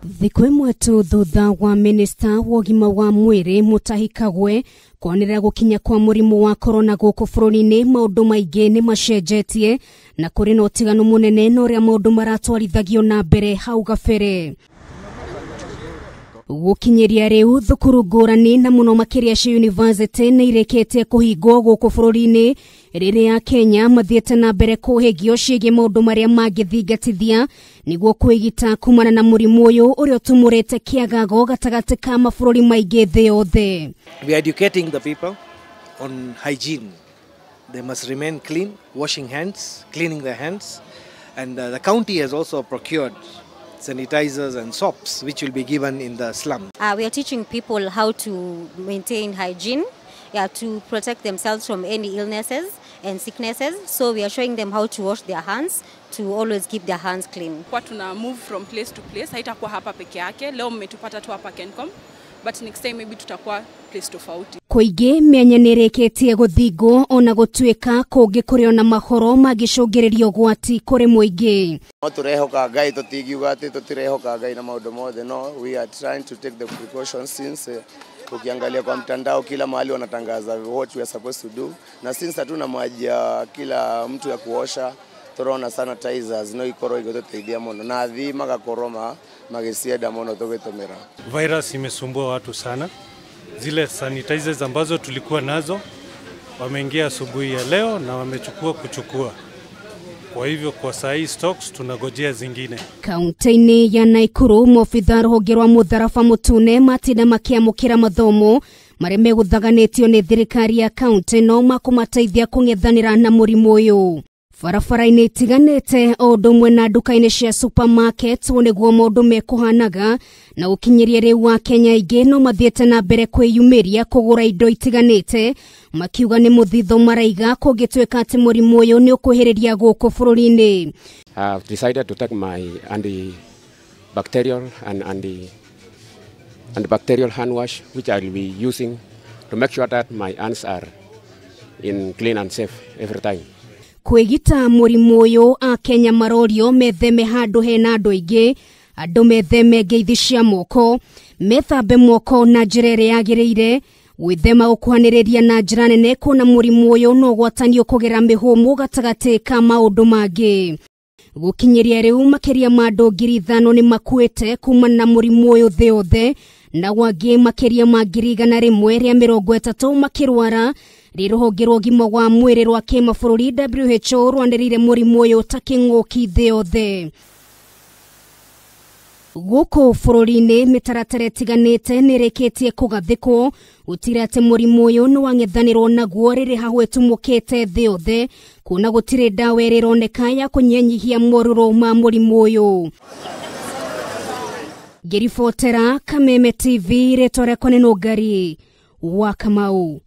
Thikũ ĩmwe tu thutha wa minista wa ũgima wa mwĩrĩ Mutahi Kagwe kwanĩrĩra gũkinya kwa mũrimũ wa korona gũkũ bũrũri-inĩ, maũndũ maingĩ nĩ macenjetie na kũrĩ na ũtiganu mũnene na ũrĩa maũndũ maratwarithagio na mbere hau gabere. Gũkinyĩria rĩu thukuru ngũrani na mũno makĩria cia university nĩ irĩkĩtie kũhingwo gũkũ bũrũri-inĩ, rĩrĩa Kenya mathiĩte na mbere kũhĩgio ciĩgiĩ maũndũ marĩa mangĩthingatithia nĩguo kwĩgita kumana na mũrimũ ũyũ ũrĩa ũtumũrĩte kĩagago gatagatĩ ka mabũrũri maingĩ thĩ yothe. We are educating the people on hygiene. They must remain clean, washing hands, cleaning their hands, and the county has also procured sanitizers and soaps which will be given in the slum. We are teaching people how to maintain hygiene, to protect themselves from any illnesses and sicknesses. So we are showing them how to wash their hands, to always keep their hands clean. Kwa tuna move from place to place, haitakuwa hapa peke yake. Leo mmetupata tu hapa Kencom, but next time maybe tutakuwa place tofauti. Kũingĩ mĩanya nĩ ĩrĩkĩtie gũthingwo ona gũtuĩka kũngĩ kũrĩ ona mahoro mangĩcũngĩrĩria ũgwati kũrĩ mũingĩ. No tũrehoka Ngai, tũtingiuga atĩ tũtirehoka Ngai na maũndũ mothe. No, we are trying to take the precautions since ukiangalia kwa mtandao kila mahali wanatangaza what we are supposed to do, na since hatuna maji ya kila mtu ya kuosha, turona sanitizers no ikorwo igĩtũteithia mũno na athii magakorwo magĩcienda mũno tũgĩtũmĩra. Virus imesumbua watu sana. Zile sanitizers ambazo tulikuwa nazo wameingia asubuhi ya leo na wamechukua kuchukua. Kwa hivyo kwa saa hii stocks tunagojea zingine. Kaunti-inĩ ya Naikuru, maobitha rũhonge rwa mũtharaba mũtune matinda makĩamũkĩra mathomo marĩa megũthaganĩtio nĩ thirikari ya kaunti no makũmateithia kũng'ethanĩra na mũrimũ ũyũ. Barabara-inĩ itiganĩte o ũndũ ũmwe na nduka-inĩ cia supermarket ũũ nĩguo maũndũ mekũhanaga, na gũkinyĩria rĩu Akenya aingĩ no mathiĩte na mbere kwĩyumĩria kũgũra indo itiganĩte, makiuga nĩ mũthithũ maraiga kũngĩtuĩka atĩ mũrimũ ũyũ nĩ ũkwĩhĩrĩria gũkũ bũrũri-inĩ. I've decided to take my antibacterial and antibacterial hand wash, which I will be using to make sure that my hands are in clean and safe every time. Kwĩgita mũrimũ ũyũ, Akenya marorio metheme handũ hena andũ aingĩ, andũ metheme ngeithi cia moko, methambe moko na njĩra ĩrĩa yagĩrĩire, gwĩthema gũkuhanĩrĩria na njĩra nene kuona mũrimũ ũyũ no ũgwatanio kũgerera mĩhũmũ gatagatĩ ka maũndũ mangĩ. Gũkinyĩria rĩu makĩria ma andũ 5,000 nĩ makuĩte kumana na mũrimũ ũyũ thĩ yothe, na gwangĩ makĩria ma 130,000 makĩrwara. Rũhonge rwa ũgima wa mwĩrĩ rwa kĩmabũrũri WHO rwanĩrĩire mũrimũ ũyũ ta kĩng'ũki thĩ yothe. Gũkũ bũrũri-inĩ mĩtaratara ĩtiganĩte nĩ ĩrĩkĩtie kũgathĩkwo gũtirĩ atĩ mũrimũ ũyũ nĩ wang'ethanĩrwo naguo rĩrĩ hahũ ĩtumũkĩte thĩ yothe, kuona gũtirĩ ndawa ĩrĩa ĩroneka ya kũnyihanyihia morũrũ ma mũrimũ ũyũ. Ngĩribotera Kameme TV, rĩtwa rĩakwa nĩ Nũngari wa Kamau.